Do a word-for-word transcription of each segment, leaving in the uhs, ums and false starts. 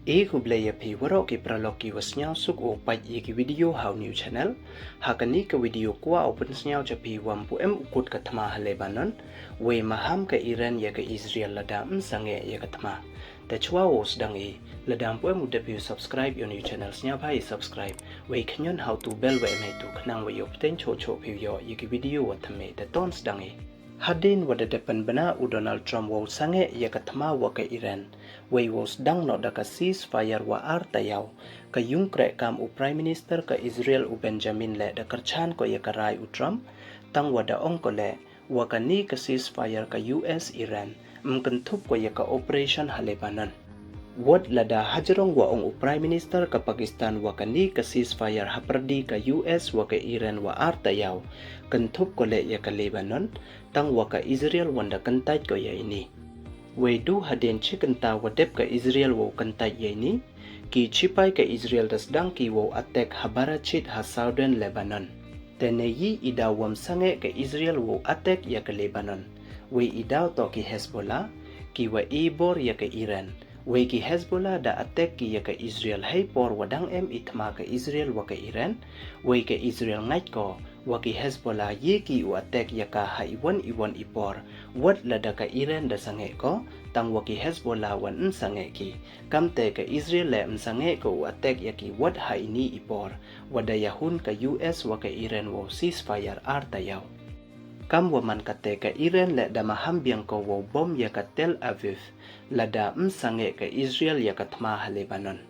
E khublei ya phi waroh ki paralok ki wa sniawsuk u pait ya ki video ha u new channel. Ha kani ka video kwah u pynsniaw cha phi wa ym pu em u kut ka thma ha Lebanon. Wei maham ka Iran ya ka Israel lada ym sangeh ya ka thma. Te chwa wow sdang i, lada ym pu em u dep phi u subscribe ya u new channel, sniawbha i subscribe. Wei khñiot ha u tu bell wa em heitu khnang wa yoh pteng choh choh phi u yoh ya ki video wa thymme. Te ton sdang i. Hadien wa da dep pynbna u Donald Trump wow sangeh ya ka thma wa ka Iran, wei wow sdang noh da ka ceasefire wa ar tayaw, ka yungkreh kam u Prime Minister ka Israel u Benjamin leh da kyrchan ko ya ka rai u Trump, tang wa da ong ko leh wa kani ka ceasefire ka U S Iran ym kynthup ko ya ka operation ha Lebanon. Wat lada hajrong wa ong u Prime Minister ka Pakistan wa kani ka ceasefire hapyrdi ka U S wa ka Iran wa ar tayaw, kynthup ko leh ya ka Lebanon, tang wa ka Israel wan da kyntait ko ya ini. Wei du hadien chi kynta wa dep ka Israel wow kyntait ya ini, ki chipai ka Israel da sdang ki wow attack ha Barachit ha southern Lebanon. Te nei i daw wa ym sangeh ka Israel wow attack ya ka Lebanon. Wei i daw toh ki Hezbollah, ki wa e bor ya ka Iran. Wei ki Hezbollah da attack ki ya ka Israel hei por wa dang em i thma ka Israel wa ka Iran. Wei ka Israel ngait ko wa ki Hezbollah ye ki u attack ya ka ha iwon iwon i por, wat lada ka Iran da sangeh ko, tang wa ki Hezbollah wan ym sangeh ki. Kamte ka Israel leh ym sangeh ko u attack ya ki wat ha ini i por, wa da yahun ka U S wa ka Iran wow ceasefire ar tayaw. Kam wa man kate ka Iran leh da maham biang ko wow bom ya ka Tel Aviv, lada ym sangeh ka Israel ya ka thma ha Lebanon.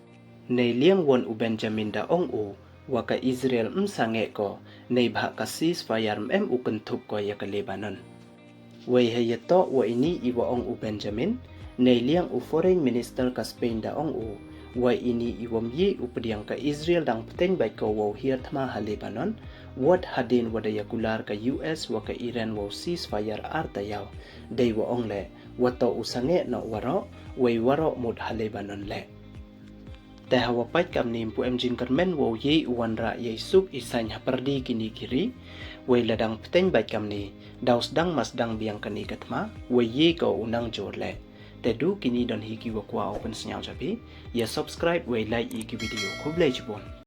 Nei liang won u Benjamin da ong u wa ka Israel ym sangeh ko, neibhah ka ceasefire ym em u kynthup ko ya ka Lebanon. Wei hei ya toh wa ini i wa ong u Benjamin, nei liang u Foreign Minister ka Spain da ong u wa ini i wa ym ye u pdiang ka Israel dang pteng bait ko wow hiar thma ha Lebanon, wat hadien wa da ya kular ka U S wa ka Iran wow ceasefire ar tayaw. Dei wa ong leh wa toh u sangeh noh waroh, wei waroh mut ha Lebanon leh. Te ha wa pait kamni ym pu em jingkyrmen wow ye u wanrah ya i suk i saiñ hapyrdi kini ki ri. Wei lada dang pteng bait kamni, daw sdang ma sdang biang kani ka thma, wei ye ko u nang jur leh. Te du kini don hi ki wa kwah u pynsniaw cha phi. Ya subscribe wei like i ki video. Khublei chibun.